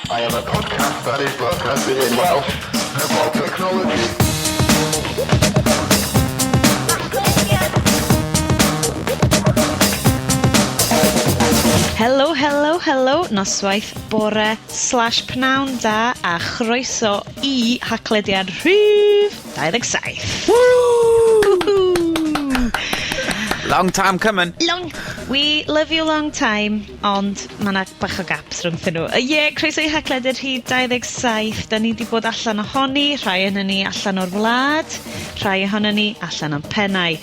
I am a podcast that is broadcasted in Welsh about technology. Helo, helo, helo, noswaith, bore, slash pnawn da, a chroeso i Haclediad rhif 27. Woo! Long time coming. Long, we love you long time, ond ma' 'na bach o gaps rhwngthyn nhw. Yy ie, croeso i Haclediad rhif 27. 'Dan ni 'di bod allan ohoni, rhai ohonon ni allan o'r wlad, rhai ohonon ni allan o'n pennau.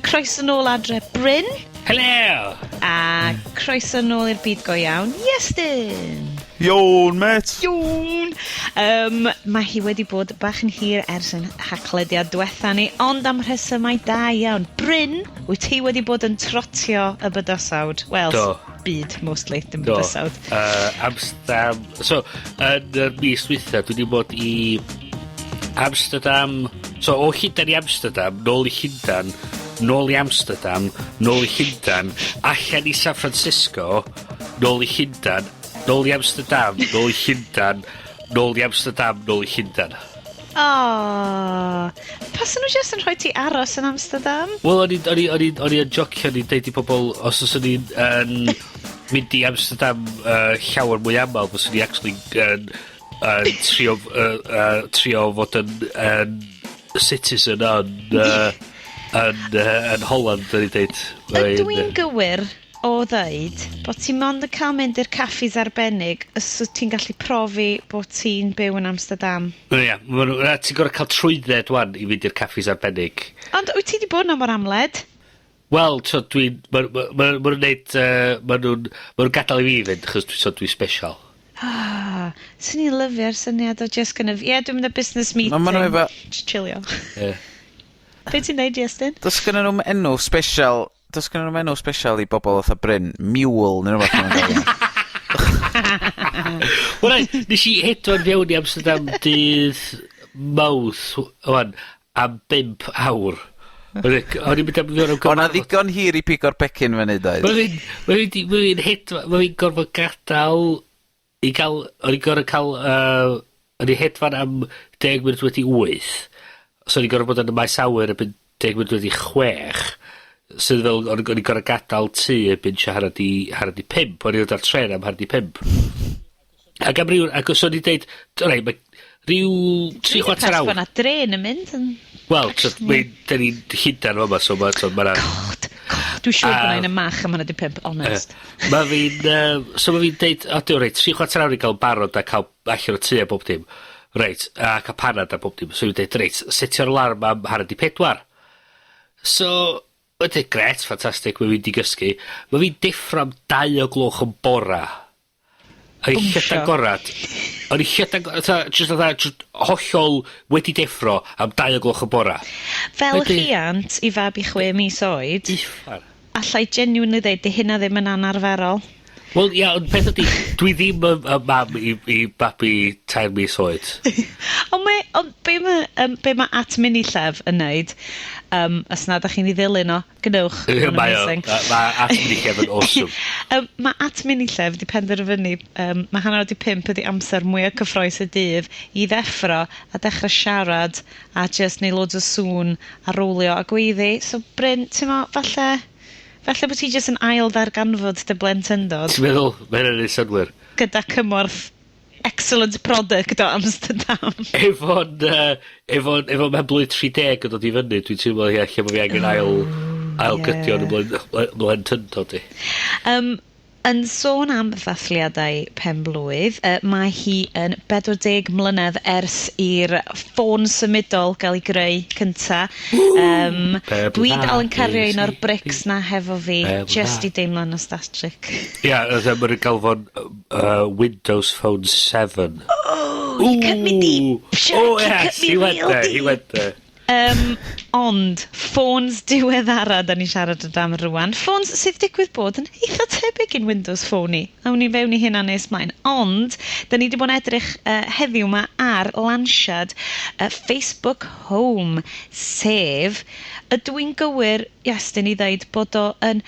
Croeso nôl adre Bryn. Helo! A croeso nôl i'r byd go iawn, Iestyn! Iawn, mêt! Iawn! Yym, ma' hi wedi bod bach yn hir ers 'yn Haclediad dwetha ni, ond am rhesymau da iawn. Bryn, wyt ti wedi bod yn trotio y bydysawd? Wel... Do. ...byd, mostly, dim Do. bydysawd. Amsterdam. So, yn yr mis dwytha, dwi 'di bod i Amsterdam. So, o Llundan i Amsterdam, nôl i Llundan, nôl i Amsterdam, nôl i Llundan, allan i San Francisco, nôl i Llundan, nôl i Amsterdam, nôl i Llundan, nôl i Amsterdam, nôl i Llundan. Oh, pasen nhw jyst yn rhoi ti aros yn Amsterdam? Wel, o'n i'n, o'n i, o'n i, o'n i yn jocio, o'n i'n deud i pobol, os o's o'n i'n yn mynd i Amsterdam llawer mwy amal, fyswn i actually yn trio trio fod yn citizen yn Holland, o'n i'n deud. Ydw i'n gywir o ddeud bod ti mond yn cael mynd i'r caffis arbennig os wyt ti'n gallu profi bod ti'n byw yn Amsterdam? Wel ia, ma' nw, a ti'n gor'o' ca'l trwydded ŵan i fynd i'r caffis arbennig. Ond wyt ti 'di bod 'na mor amled? Wel, t'od dwi'n, ma' ma' ma' ma' nw'n neud ma' nw'n, ma' nw'n gadal i fi fynd achos dwi, t'od, dwi special. Ah, swn i'n lyfio'r syniad o just kind of, ie, dwi'n mynd ar business meeting. Ma' ma' nhw efo... Just chillio. Ie. Be' ti'n neud, Iestyn? Does gynnon nw'm enw special, does gynnon nw'm enw special i bobol fatha Bryn, Mule neu rwbath ma' nw'n galw nhw. Wel, reit, nes i hedfan fewn i Amsterdam dydd Mawrth ŵan am 5 awr. O'n i'n mynd am fewn am O' 'na gyfarfod. ddigon hir i pigo'r pecyn fyny doedd? Ma' fi'n, ma' fi 'di, ma' fi'n hedfan, ma' fi'n gorfod gadal i ga'l, o'n i'n gor'o' ca'l, o'n i hedfan am 8:40, so o'n i'n gor'o' bod yn y maes awyr erbyn 5:50, sydd fel, o'n i'n gor'o' gadal tŷ erbyn tua 4:45, o'n i'n dod ar trên am 4:45. Ac am ryw, ac os o'n i'n deud, reit, ma' ryw tri chwarter awr. Bod 'na drên yn mynd yn... Wel, t'od, mi, 'dyn ni'n Llundan fama, so ma' t'od ma' 'na... God, God, dwi'n siŵr bod 'na un yn Mach am hanner 'di pump, honest. Ma' fi'n, so ma' fi'n deud, o Duw, reit, tri chwarter awr i ga'l barod a ca'l allan o tŷ a bob dim. Reit, a ca'l panad a bob dim. So fi'n deud, reit, setio'r alarm am 3:30. So, wedyn, grêt, ffantastic, ma' fi'n 'di gysgu. Ma' fi'n deffro am 2 o'r gloch yn bora. A i Bwmsio. llygad gorad. O'n i llygad, fatha, jyst fatha, jyst hollol wedi deffro am 2 o'r gloch y bora. Fel Wedyn- rhiant i fabi 6 mis oed, Uffar. allai genuinely ddeud 'di hynna ddim yn anarferol. Wel, ia, ond peth ydi, dwi ddim yn mam i babi 3 mis oed. Ond be ma @minillyf yn neud, os na 'dach chi'n 'i ddilyn o, gnewch, ma'n Mae o, amazing. ma' @minillyf yn awesome. Ma' @minillyf 'di penderfynu, ma' 4:30 ydi amser mwya cyffrous y dydd i ddeffro a dechre siarad a just neud loads o sŵn a rowlio a gweiddi. So Bryn, t'mo', falle bo' ti jyst yn ail ddarganfod dy blentyndod. Ti'n meddwl, mae hynna'n neud synnwyr? Gyda cymorth excellent product o Amsterdam. Efo'n mewn blwyddyn 30 yn dod i fyny, dwi'n teimlo, ie, lle bo' fi angen ail gydio yn y mhlentyndod i. Yn sôn am ddathliadau pen-blwydd, mae hi yn 40 mlynedd ers i'r ffôn symudol gael ei greu cynta. Dwi dal yn cario un o'r brics 'na hefo fi, just i deimlo'n nostalgic. Ia, yeah, ma'n nhw'n gael fo'n Windows Phone 7. Oh, you cut me deep, Shark, Oh, you yes, cut me he went real there, deep. he went there. Ond, ffôns diweddara da ni'n siarad amdano rŵan. Ffôns sydd digwydd bod yn eitha tebyg i'n Windows Phone ni. Awn ni fewn i hynna nes mlaen. Ond, da ni wedi bod yn edrych heddiw 'ma ar lansiad Facebook Home, sef, ydw i'n gywir, Iestyn, i ddeud bod o yn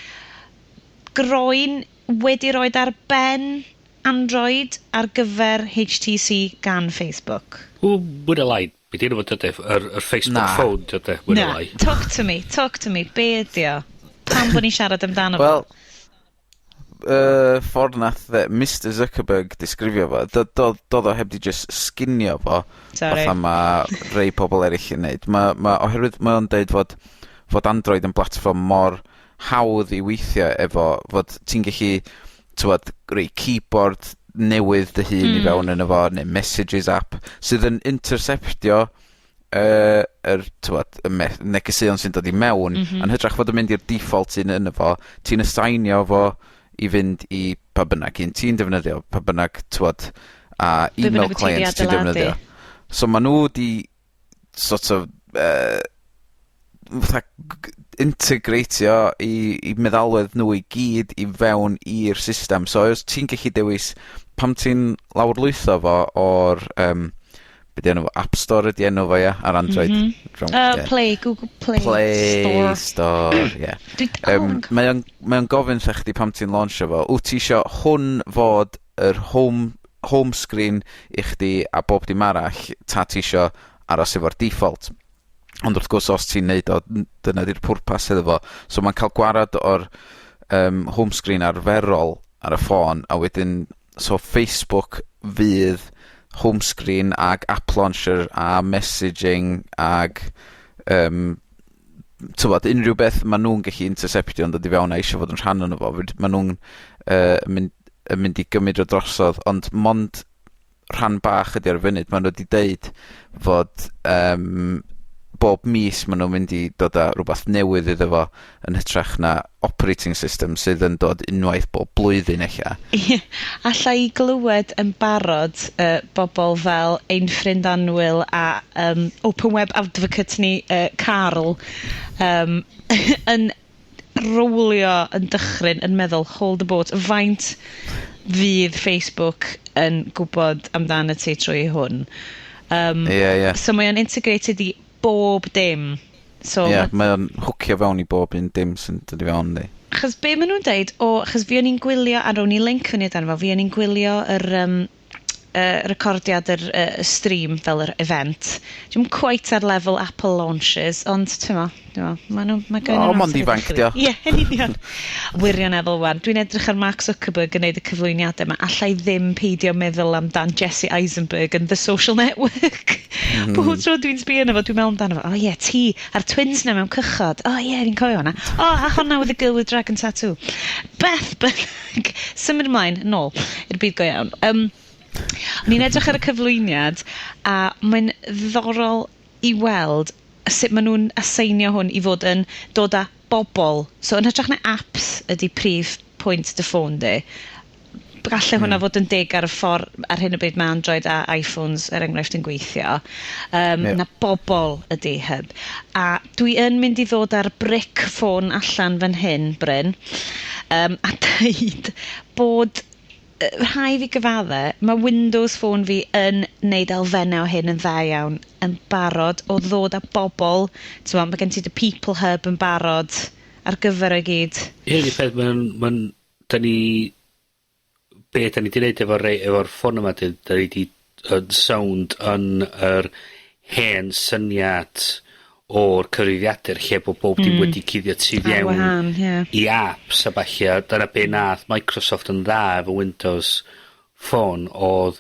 groen wedi roed ar ben Android ar gyfer HTC gan Facebook. Ww, mwy na lai. Be' 'di enw fo dyde? Yr Facebook Na. Phone dyde? Mwy na Na, lai. Talk to me, talk to me. Be ydi o? Pam bod ni'n siarad amdano fo? Wel, ffordd nath Mr Zuckerberg disgrifio fo, dodd o heb 'di jyst sginio fo Sorry. fatha ma' rhei pobol eryll yn neud. Ma' oherwydd mae o'n deud fod Android yn blatfform mor hawdd i weithio efo, fod ti'n gellu, t'mod, rhoi keyboard newydd dy hun i fewn yno fo, neu messages app sydd yn interceptio yr, t'mod, y negeseuon sy'n dod i mewn, yn hytrach fod yn mynd i'r default un yno fo, ti'n assignio fo i fynd i pa bynnag un ti'n defnyddio, pa bynnag, t'mod, a Be email bynnag wyt ti 'di client ti'n adeiladu. defnyddio. So ma' nw 'di sort of fatha integratio i meddalwedd nhw i gyd i fewn i'r system. So os ti'n gallu dewis pam ti'n lawrlwytho fo o'r be' 'di enw fo, App Store ydi enw fo, ia, ar Android? Play, Google Play, Play Store. Store, ie. Dwi dal yn Mae o'n gofyn 'tha chdi pam ti'n launchio fo, "Wt ti isio hwn fod yr home screen i chdi a bob dim arall, ta ti isio aros efo'r default?" Ond wrth gwrs os ti'n neud o, dyna 'di'r pwrpas iddo fo. So ma'n ca'l gwarad o'r home screen arferol ar y ffôn, a wedyn so Facebook fydd home screen ag app launcher a messaging ag t'mod, unrhyw beth ma' nw'n gallu interceptio yn dod i fewn a isio fod yn rhan ono fo, ma' nw'n yn mynd i gymryd o drosodd, ond mond rhan bach ydi ar y funud. Ma' nw 'di deud fod bob mis ma' nw'n mynd i dod â rwbath newydd iddo fo yn hytrach na operating system sydd yn dod unwaith bob blwyddyn ella. Ie, alla i glywed yn barod bobol fel ein ffrind annwyl a Open Web Advocate ni, Carl, yn rowlio yn dychryn yn meddwl, "Hold the boat, faint fydd Facebook yn gwbod amdano ti trwy hwn?" Ie, ie. So mae o'n integrated i bob dim. So Ie, mae o'n hwcio fewn i bob un dim sy'n dod i fewn, yndi. Achos be ma' nhw'n deud, o, achos fi o'n i'n gwylio, a rown i link fyny amdano fo, fi o'n i'n gwylio yr recordiad yr stream fel yr event. Dwi'm quite ar lefel Apple launches, ond t'mo, ma' nhw, ma' O, gynnon nhw mond amser i ifanc ddechrau. 'di o. Ie, yn union. Wirioneddol wan. Dwi'n edrych ar Mark Zuckerberg yn neud y cyflwyniadau 'ma. Alla i ddim peidio meddwl amdan Jesse Eisenberg yn The Social Network. Bob tro dwi'n sbio arno fo, dwi'n meddwl amdano fo. "O ie, ti, a'r twins 'na mewn cychod. O ie, fi'n cofio hwnna. O, a honna with the girl with dragon tattoo." Beth bynnag, symud ymlaen, nôl i'r byd go iawn. O'n i'n edrych ar y cyflwyniad, a mae'n ddiddorol i weld sut maen nhw'n aseinio hwn i fod yn dod â bobl. So yn hytrach na apps ydy prif pwynt dy ffôn di. Galle hwnna fod yn deg ar y ffordd ar hyn o bryd mae Android a iPhones, er enghraifft, yn gweithio. Na bobl ydy hub. A dwi yn mynd i ddod ar brick ffôn allan fan hyn, Bryn, a dweud bod rhai fi gyfadde, mae Windows Phone fi yn neud elfennau o hyn yn dda iawn yn barod o ddod â bobl. T'mo', mae gen ti dy People Hub yn barod ar gyfer o'i gyd. Hyn ydi'r peth, da ni, be da ni 'di neud efo'r ffôn yma 'di, da ni 'di yn sownd yn yr hen syniad o'r cyfrifiadur lle bo' bob dim wedi cuddio tu Ar fewn wahân, ie. i apps a ballu, a dyna be' nath Microsoft yn dda efo Windows Phone odd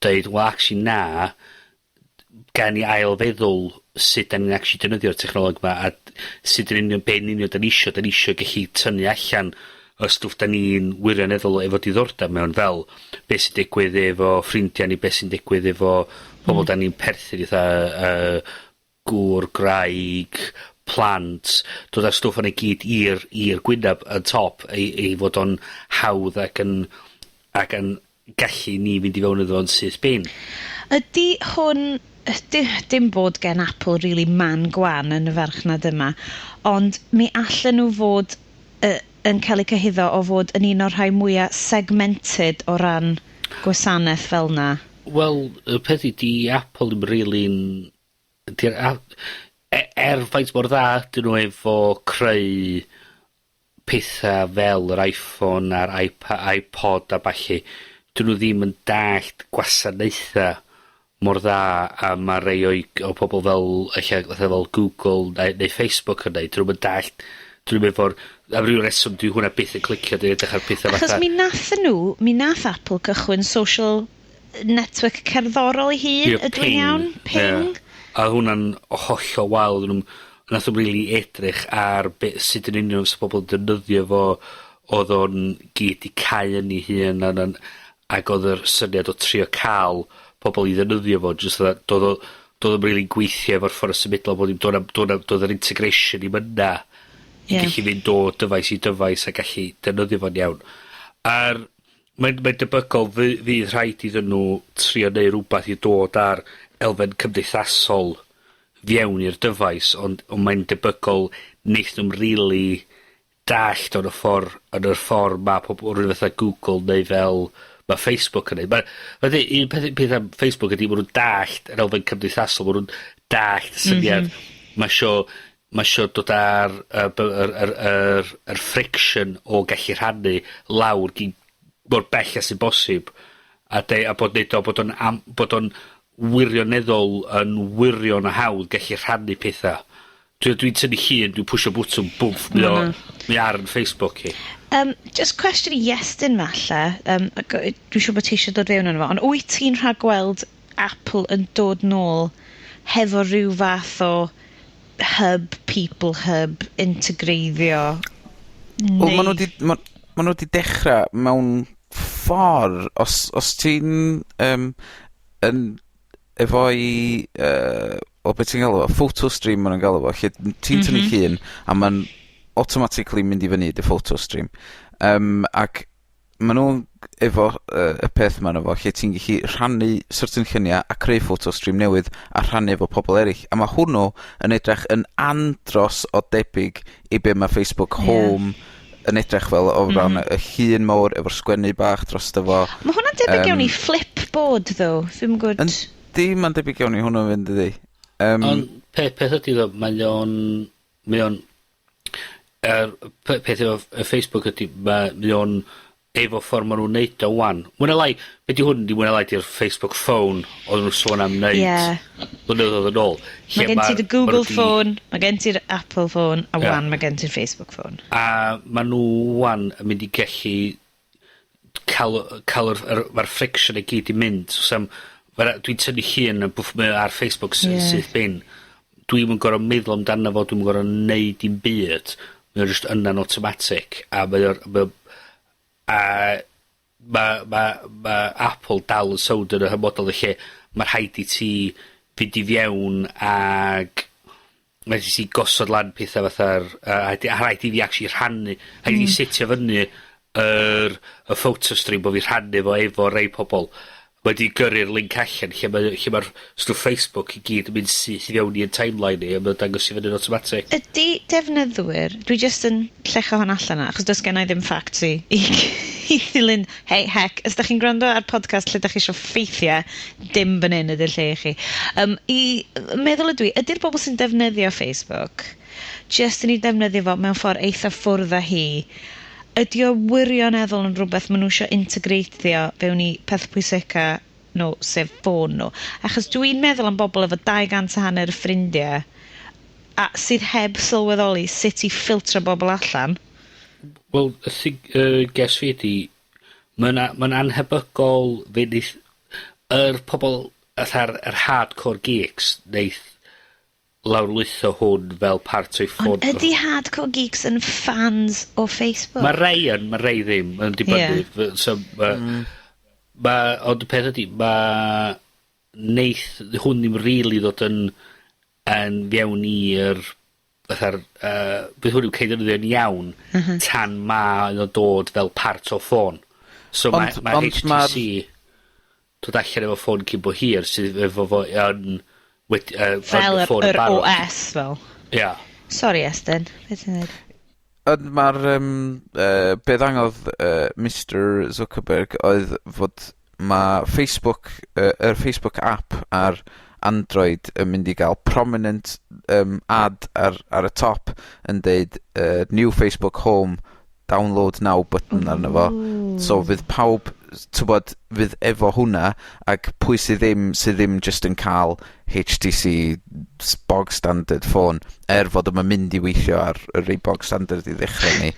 deud, "Well, actually na, gan ni ail feddwl sut 'dan ni'n actually defnyddio'r technoleg 'ma a sut yn union, be' yn union 'dan ni isio, 'dan ni isio gellu tynnu allan y stwff 'dan ni'n wirioneddol efo diddordeb mewn, fel be' sy'n digwydd efo ffrindia ni, be' sy'n digwydd efo pobol 'dan ni'n perthyn i, fatha gŵr, graig, plant, dod â'r stwff yna i gyd i'r gwynab yn top i fod o'n hawdd ac yn gallu ni fynd i fewn iddo fo'n syth bin." Ydy hwn, dim bod gen Apple really man gwan yn y farchnad yma, ond mi allan nhw fod yn cael eu cyhuddo o fod yn un o'r rhai mwyaf segmented o ran gwasanaeth fel 'na. Wel, y peth ydi, Apple ddim really'n... Di'r er faint mor dda ydyn nhw efo creu petha fel yr iPhone a'r iPod a ballu, 'dyn nw ddim yn dallt gwasanaetha mor dda a ma' rei o'i o pobol fel ella fatha fel Google neu Facebook yn neud. 'Dyn nw'm yn dallt, 'dyn nw'm efo'r, am ryw reswm dyw hwnna byth yn clicio, dwi'n edrych ar petha fatha... Achos mi nathon nhw, mi nath Apple cychwyn social network cerddorol ei hun, ydw i'n iawn? Ping. Yeah. A hwnna'n hollol wael, oedden nhw'n, nath nhw'm rili edrych ar be, sut yn union fysa pobol yn defnyddio fo, odd o'n gyd 'di cau yn 'i hun a na'n, ag odd yr syniad o trio ca'l pobol i ddefnyddio fo jyst fatha do'dd o, do'dd o'm rili'n gweithio efo'r ffordd symudol bo' ddim, do' na'm do' na'm do'dd yr integration ddim yna i gallu fynd o dyfais i dyfais a gallu defnyddio fo'n iawn. A'r mae'n debygol fydd rhaid iddyn nw trio neu' rwbath i dod ar elfen cymdeithasol fewn i'r dyfais, ond mae'n debygol neith nw'm rili dallt o'n y ffor, yn yr ffor ma' pobol rywun fatha Google neu fel ma' Facebook yn neud. Ma' deud un peth am Facebook ydi ma' nw'n dallt yr elfen cymdeithasol, ma' nw'n dallt y syniad. Ma' isio dod ar y by- yr yr yr yr friction o gallu rhannu lawr gin mor bell â sy'n bosib, a deu, a bod neud o bod o'n am, bod o'n wirioneddol yn wirion o hawdd gallu rhannu petha. Dwi'n tynnu llun, dwi'n pwsio bwtwm, bwmff, mae o, mae ar 'yn Facebook i. Just cwestiwn i Iestyn falle, dwi'n siŵr bod ti eisiau dod fewn arno fo, ond wyt ti'n rhagweld Apple yn dod nôl hefo rhyw fath o hub, people hub, integreiddio? Wel, ma' nw 'di, ma' nw 'di dechra mewn ffor, os ti'n yn efo'i o be' ti'n galw fo, photo stream ma' nw'n galw fo, lle ti'n tynnu llun a ma'n automatically mynd i fyny i dy photo stream. Ac ma' nw'n efo y peth 'ma arno fo lle ti'n gellu rhannu certain llunia' a creu photo stream newydd a rhannu efo pobol eryll, a ma' hwnnw yn edrych yn andros o debyg i be' ma' Facebook Home yn edrych fel o ran y llun mowr efo'r sgwennu bach drosto fo. Ma' hwnna'n debyg iawn i Flipboard ddo. Dwi'm yn gwd. Yndi, ma'n debyg iawn i hwnnw fynd, dydi? Ond peth ydi ddo, mae o'n, yr peth efo Facebook ydi, mae o'n efo ffor ma' nw'n neud o ŵan. Mwy ne' lai, be' 'di hwn 'di mwy ne' lai 'di'r Facebook phone oedden nhw'n sôn am neud blynyddoedd yn ôl. Mae gen ti dy Google phone, mae gen ti'r Apple phone, a ŵan mae gen ti'r Facebook phone. A ma' nw ŵan yn mynd i gellu ca'l yr, ma'r friction i gyd i mynd. So am, dwi'n tynnu llun a bwff, mae o ar Facebook syth bin. Dwi'm yn gor'o' meddwl amdano fo, dwi'm yn gor'o' neud dim byd. Mae o jyst yna'n automatic, a mae o'r, mae o, a ma' Apple dal yn sownd yn y hymodol y lle ma' rhaid i ti fynd i fewn ag ma' rhaid i ti gosod lan petha fatha'r a rhaid i fi actually rhannu, rhaid i fi setio fyny y photo stream bo' fi rhannu fo efo rei pobol. Wedi gyrru'r link allan lle ma'r stwff Facebook i gyd yn mynd syth i fewn i'n timeline ni a ma'n dangos i fyny'n automatic. Ydy defnyddwyr, dwi jyst yn llecho hwn allan 'na, achos does gen i ddim facts i ddilyn, hey, heck, os 'dach chi'n gwrando ar podcast lle 'dach chi isio ffeithiau, dim fan hyn ydy'r lle i chi. I meddwl ydw i, ydy'r bobl sy'n defnyddio Facebook jyst yn ei defnyddio fo mewn ffordd eitha ffwrdd â hi, ydy o wirioneddol yn rhywbeth maen nhw eisiau integreiddio fewn i peth pwysica nhw, sef ffôn nhw? Achos dwi'n meddwl am bobl efo 250 ffrindiau a sydd heb sylweddoli sut i ffiltro bobl allan. Wel, y thing, guess fi ydi, ma'n anhebygol fe neith yr pobol fatha'r yr hardcore geeks neith lawrlwytho hwn fel part o'i ffôn. Ond ydi hardcore geeks yn fans o Facebook? Ma' rei yn, ma' rei ddim, yn dibynnu. So, ond y peth ydi, ma' neith hwn ddim really ddod yn fewn i'r fatha'r, bydd hwn i'w cael ei ddefnyddio'n iawn tan ma' o'n dod fel part o ffôn. So ma' HTC dod allan efo ffôn cyn bo hir sydd efo fo yn wedi, Fel yn ffôn yn yr barod. OS fel. Ia. Sorry, Estyn, beth ti'n dweud? Ond ma'r, be ddangodd Mister Zuckerberg oedd fod ma' Facebook, yr Facebook app ar Android yn mynd i gael prominent ad ar y top yn deud new Facebook Home download now button arno fo. So fydd pawb t'wbod, fydd efo hwnna, ac pwy sydd ddim, sydd ddim jyst yn ca'l HTC bog standard ffôn, er fod o'm yn mynd i weithio ar y rei bog standard i ddechre ni.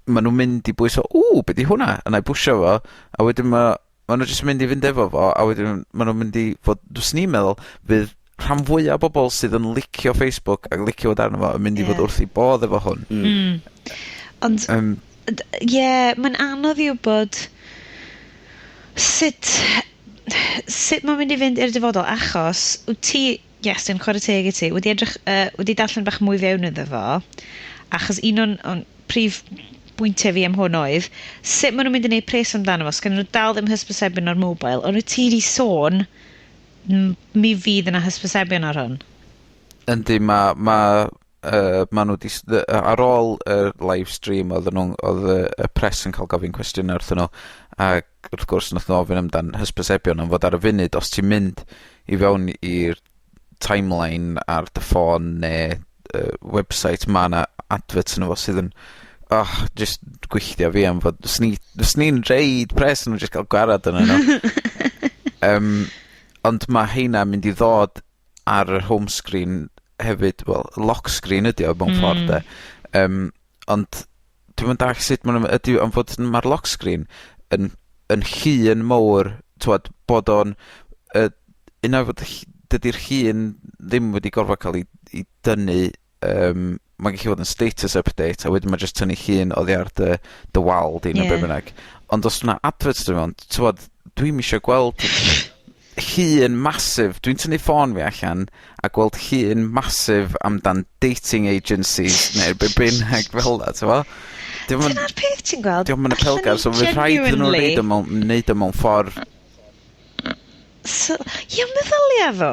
Ma' nw'n mynd i bwyso, "Ww, be' 'di hwnna? A 'nai bwsio fo," a wedyn ma' nw jyst yn mynd i fynd efo fo, a wedyn ma' nw'n mynd i fod, fyswn i'n meddwl, fydd rhan fwya o bobol sydd yn licio Facebook ac licio fod arno fo yn mynd i fod wrth 'u bodd efo hwn. Ond ie, mae'n anodd i wybod sut mae'n mynd i fynd i'r dyfodol, achos wyt ti, yes, yn chwarae teg i ti, wedi edrych, wedi darllen bach mwy fewn iddo fo, achos un o'n prif bwyntiau fi am hwn oedd, sut maen nhw'n mynd i wneud pres amdano fo, sgan nhw dal ddim hysbysebion ar mobile, ond wyt ti 'di sôn, mi fydd yna hysbysebion ar hwn. Yndi, ma' nw 'di ar ôl y live stream oedden nhw, odd y press yn ca'l gofyn cwestiyna wrthyn nhw, ac wrth gwrs nath nw ofyn amdan hysbysebion, am fod ar y funud os ti'n mynd i fewn i'r timeline ar dy ffôn ne' website, ma' 'na adverts yno fo sydd yn, oh, just gwylltio fi am fod fyswn i'n reid pres yn nhw jyst ga'l gwarad arnyn nhw. Ond ma' heina mynd i ddod ar yr home screen hefyd, wel, lock screen ydi o mewn ffordd de. Ond dwi'm yn dallt sut ma' nw ydi am fod ma'r lock screen yn llun mowr, t'mod, bod o'n un o'r fod dydi'r llun ddim wedi gorfod ca'l 'i dynnu, mae'n gallu fod yn status update a wedyn ma' jyst tynnu llun oddi ar dy wal di ne' be' bynnag. Ond os 'na adverts do' mewn, t'mod, dwi'm isio gweld llun massive. Dwi'n tynnu ffôn fi allan a gweld llun massive amdan dating agencies neu be' bynnag fel 'na, t'mo'? Dio'm yn Dyna'r peth ti'n gweld. Dio'm yn apelgar, so fydd rhaid iddyn nw neud o mewn ffordd. So, ie, meddylia fo.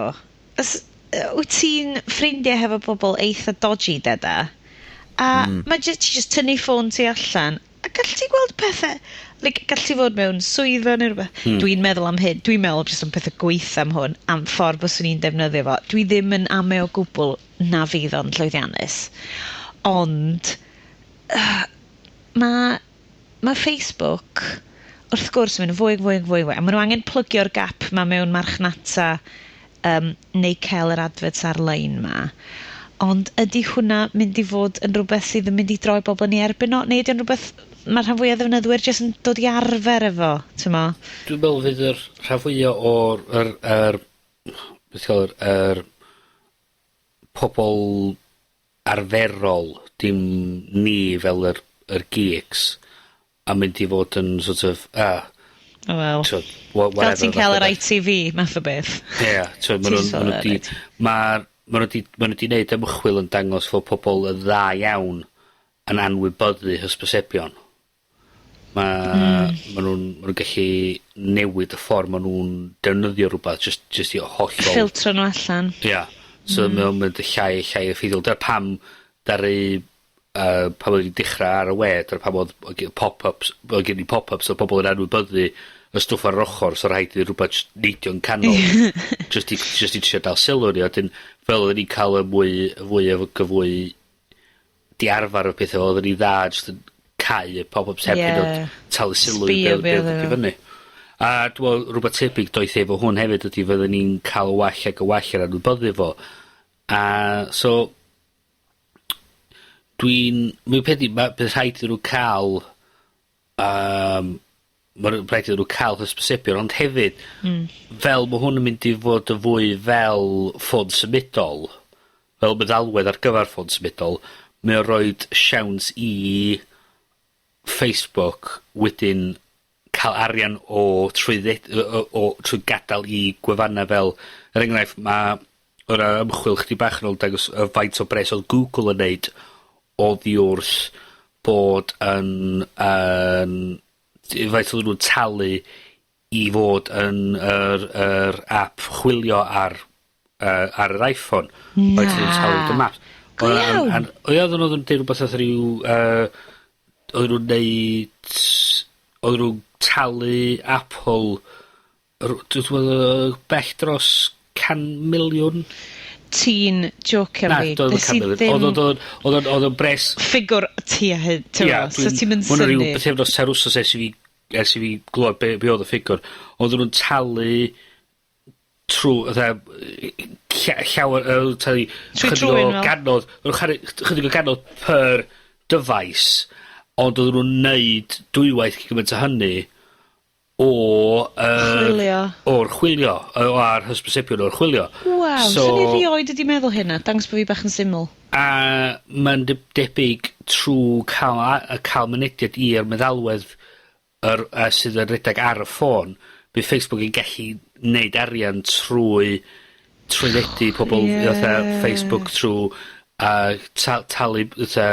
Os, wyt ti'n ffrindiau hefo bobl eitha dodgy, deda, a mae ti just tynnu ffôn ti allan, a gall ti gweld pethau, like, gall ti fod mewn swyddfa neu rhywbeth. Dwi'n meddwl am hyn, dwi'n meddwl jyst am pethau gweitha am hwn, am ffordd byswn i'n defnyddio fo. Dwi ddim yn ame o gwbl na fydd o'n llwyddiannus. Ond, ma Facebook, wrth gwrs, yn mynd fwy, fwy, fwy, fwy, a maen nhw angen plygio'r gap ma mewn marchnata neu cael yr adverts ar-lein ma. Ond ydy hwnna mynd i fod yn rhywbeth sydd yn mynd i droi bobl yn ei erbyn o? Neu ydy o'n rhywbeth mae'r rhan fwyaf o ddefnyddwyr jyst yn dod i arfer efo, t'mo? Dwi'n meddwl fydd yr rhan fwyaf o'r yr, beth yw'r, yr pobol arferol, dim ni fel yr geeks, a mynd i fod yn sort of, ah, Oh, wel. T'wod, Fel whatever ti'n cael fath o yr beth. ITV, math o beth. Ie, t'wod, ma' Ti'n nw'n, sôn ma' nw ar 'di, it. ma' nw 'di neud ymchwil yn dangos fod pobol yn dda iawn yn anwybyddu hysbysebion. Ma' nw'n gallu newid y ffordd ma' nw'n defnyddio rwbath jyst i hollol Ffiltro nhw allan. Ia. So mae o'n mynd y llai a llai effeithiol. Dyna pam daru pan oedd 'di dechra ar y we, dyna pam oedd gen pop-ups, oedd gen i pop-ups o pobol yn anwybyddu y stwff ar yr ochor, so rhaid i rwbath jyst neidio'n canol, jyst i trio dal sylw ni, a wedyn, fel oedden ni'n cael y mwy, fwy o gyfwy di arfar o pethau, oedden ni dda jyst yn cau y pop-ups heb hyd yn oed talu sylw i Sbio be' be' be' oedd ddod i o. fyny. A dwi me'wl rwbath tebyg doeth efo hwn hefyd ydi fydden ni'n ca'l well ag y well ar anwybyddu fo. A so mae'n peth i, bydd rhaid iddyn nhw ca'l, ma' rhaid iddyn nhw ca'l hysbysebion, ond hefyd, fel ma' hwn yn mynd i fod yn fwy fel ffôn symudol, fel meddalwedd ar gyfar ffôn symudol, mae o'n roid siawns i Facebook wedyn ca'l arian o trwydded, o trwy gadal i gwefanna fel, er enghraifft, ma' o' 'na ymchwil chydig bach yn ôl dangos y faint o bres odd Google yn neud oddi wrth bod yn faint oedden nhw'n talu i fod yn yr app chwilio ar yr iPhone. Na. Faint oedden nhw'n talu dy maps. Go iawn? O ia, oedden nhw'n deud rwbath fatha ryw, oedden nhw'n neud, oedden nhw'n talu Apple, dwi'n meddwl, bell dros 100 miliwn. Ti'n jocio Na, fi. doedd o'n Nes can i miliwn. ddim Oedd o'n bres ffigwr ti a hyn, ti'n Ie, so ti'n mynd Ma' 'na ryw synnu. bythefnos, 3 wsos ers i fi ers i fi glywad be' be' odd y ffigwr, odden nw'n talu trw fatha llawer talu Trwy chydig trwyn o fel. gannodd, o' nw'n charu chydig o gannodd per dyfais, ond oedden nw'n neud dwywaith cymaint o hynny o yy... Chwilio. O'r chwilio, yy o a'r hysbysebion o'r chwilio. Waw, So... swn i rioed wedi meddwl hynna. Dangos bo' fi bach yn syml. A ma'n debyg trw ca'l a- yy ca'l mynediad i'r meddalwedd yr sydd yn redag ar y ffôn, bydd Facebook yn gallu neud arian trwy trwyddedu pobol... Ie. ...fatha Facebook trw talu fatha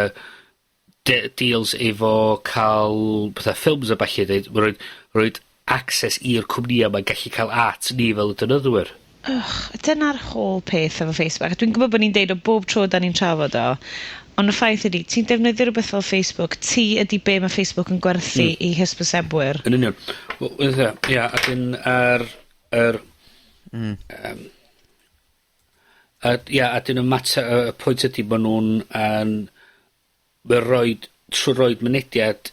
deals efo ca'l fatha ffilms a ballu deud ma' roid roid access i'r cwmnia 'ma'n gallu ca'l at ni fel y defnyddwyr. Ych, dyna'r whole peth efo Facebook. A dwi'n gwbod bod ni'n deud o bob tro 'dan ni'n trafod o, ond y ffaith ydi, ti'n defnyddio rhywbeth fel Facebook, ti ydi be' ma' Facebook yn gwerthu i hysbysebwyr. Yn union. Wel, fatha, ia, ac yn yr yr... Yym a ia, a 'dyn y mater, y pwynt ydi ma' nw'n yn, ma' roid, trw roid mynediad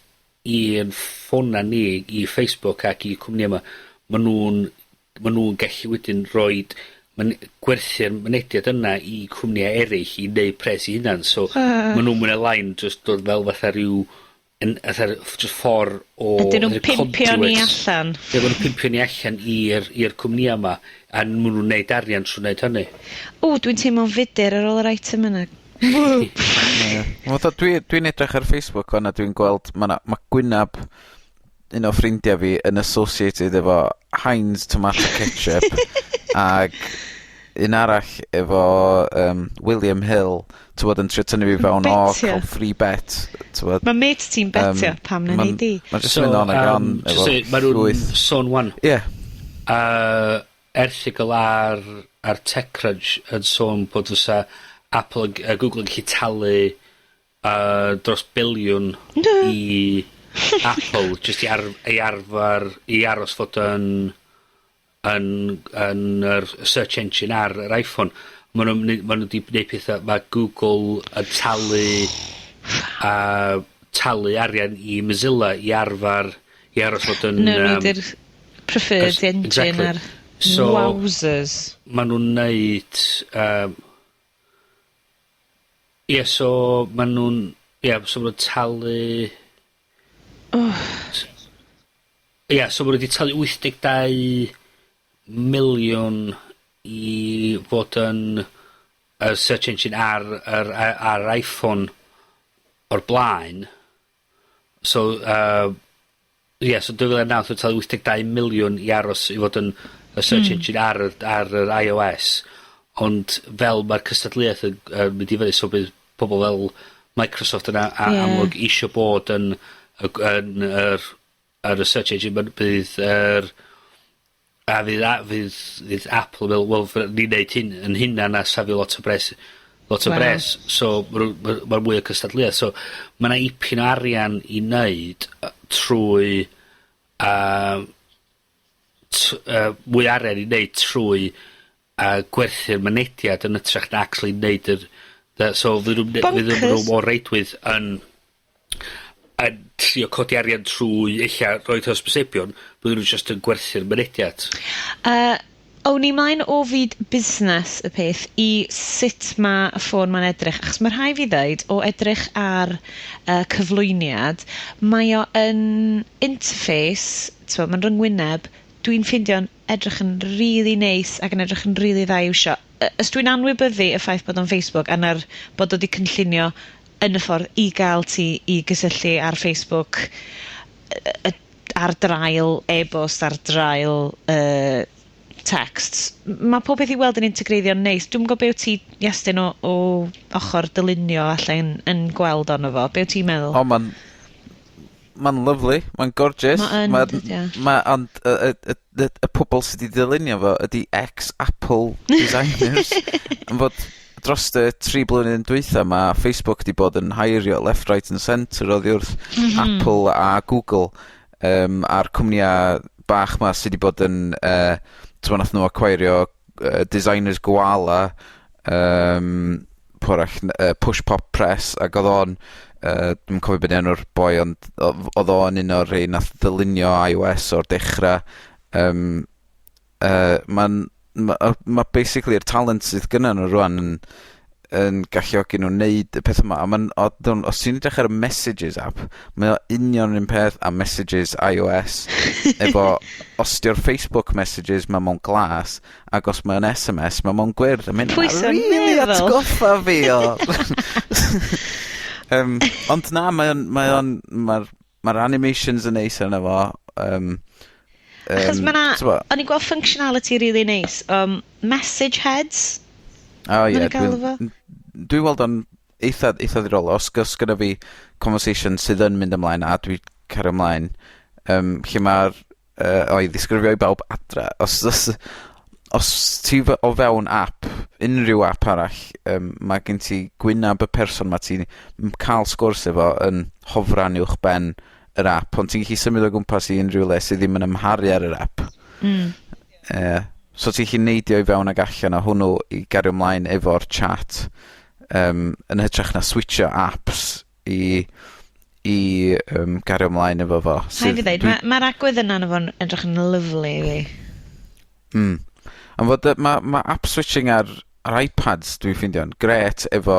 i'n ffona ni i Facebook ac i cwmnia 'ma, ma' nw'n ma' nw'n gallu wedyn roid gwerthu'r mynediad yna i cwmnia eryll i neud pres i hunan, so... Ma' nw mwy ne' lai'n jyst dod fel fatha ryw yn fatha jyst ffor o... Ydyn nw'n pimpio ni allan? Ie, ma' nw'n pimpio ni allan i'r i'r cwmnia 'ma, a ma' nw'n neud arian trw neud hynny. O, dwi'n teimlo'n fudur ar ôl yr item yna. Ie. Fatha dwi'n edrych ar Facebook 'wan a dwi'n gweld ma' 'na, ma' gwynab un o ffrindia fi yn associated efo Heinz tomato ketchup ag un arall efo William Hill, t'mod, yn trio tynnu fi fewn o Betio. ca'l free bet, t'mod. Ma' mates ti'n betio, pam na nei di? Ma'n jyst mynd on ag on jyst efo deud, ma' nw'n llwyth. sôn 'wan. Ie. Erthygl ar TechCrunch yn sôn bod fysa Apple a Google yn gallu talu dros biliwn i Apple jyst i i arfar i aros fod yn yr search engine ar yr iPhone. Ma' nw'n ma' nw 'di neud petha, ma' Google yn talu arian i Mozilla i arfar i aros fod yn... No, nhw 'di'r preferred engine ar... So, Wowzers. Ma' nw'n neud ie, so ma' nw'n, ie, so ma' nw'n talu... Ie, so ma' nw 'di talu 82 miliwn i fod yn y search engine ar yr ar iPhone o'r blaen. So ie, so 2009 nath nw talu 82 miliwn i aros i fod yn y search engine ar yr iOS. Ond fel ma'r cystadleuaeth yn mynd i fyny, so bydd pobol fel Microsoft yna a amlwg isio bod yn y yn yr ar y search engine, ma'n bydd yr a fydd a fydd Apple yn meddwl, wel, ni'n neud hyn yn hunan a safio lot o bres, lot o bres. So ma' nw ma' mwy o cystadleuaeth. So ma' 'na ipyn o arian i neud trwy mwy o arian i neud trwy gwerthu'r mynediad yn ytrach na actually neud yr the, so fydd nw'n fydd nhw Bonkers. mor reidrwydd yn trio codi arian trwy ella roid hysbysebion, bydden nhw jyst yn gwerthu'r mynediad. Awn ni mlaen o fyd busnes y peth i sut ma' y ffôn ma'n edrych, achos ma' rhai fi ddeud, o edrych ar y cyflwyniad, mae o yn interface, t'mo', ma'n ryngwyneb, dwi'n ffeindio'n edrych yn really neis ac yn edrych yn really dda i iwsio. Os dwi'n anwybyddu y ffaith bod o'n Facebook a na'r bod o 'di cynllunio yn y ffordd i gael ti i gysylltu ar Facebook ar drail e-bost, ar drail texts. Ma' pob peth i weld yn integreiddio'n neis. Dwi'm yn gwbod be' wyt ti, Iestyn, o ochr dylunio allan yn gweld ono fo. Be' wyt ti'n meddwl? O, ma'n lyfli, ma'n gorgeous. Ma' yn, dydi o? Ma' ond y pobol sy 'di dylunio fo ydi ex-Apple designers. Yn fod dros y 3 blwyddyn dwytha ma' Facebook 'di bod yn heirio left, right and centre oddi wrth Apple a Google, a'r cwmnia bach 'ma sy 'di bod yn t'mo' nath nw acquirio designers Gowalla, pwy arall, Push Pop Press, ag odd o'n Dwi'm yn cofio be' 'di enw'r boi ond odd o yn un o'r rhei nath ddylunio iOS o'r dechra. Yym ma'n ma' basically'r talent sydd gynnon nw rŵan yn yn galluogi nw neud y petha 'ma a ma'n od on' os ti'n edrych ar y Messages app mae o union 'r un peth a Messages iOS efo os 'di o'r Facebook Messages ma' mewn glas ag os mae o'n Es Em Ess ma' mewn gwyrdd a ma' Pwy hynna sy'n rili meddwl? atgoffa fi o ond na mae o'n mae o'n ma'r ma'r animations yn neis arno fo Achos ma' 'na... T'mo'? O'n i'n gweld functionality really neis, message heads. O ie. Ma' nw'n galw fo. Dwi weld o'n eitha eitha ddiddorol os os gynna fi conversation sydd yn mynd ymlaen a dwi cario ymlaen, lle ma'r o i ddisgrifio i bawb adra, os os os ti o fewn app, unrhyw app arall, ma' gen ti gwynab y person ma' ti'n ca'l sgwrs efo yn hofran uwch ben yr app, ond ti'n gallu symud o gwmpas i unrhyw le sydd ddim yn amharu ar yr app. Ie. So ti'n gallu neidio i fewn ag allan o hwnnw i gario ymlaen efo'r chat, yn hytrach na switcho apps i gario ymlaen efo fo. Rhaid fi ddeud, ma'r agwedd yna arno fo'n edrych yn lyfli i fi. Am fod y, ma' app switching ar iPads dwi'n ffeindio'n grêt efo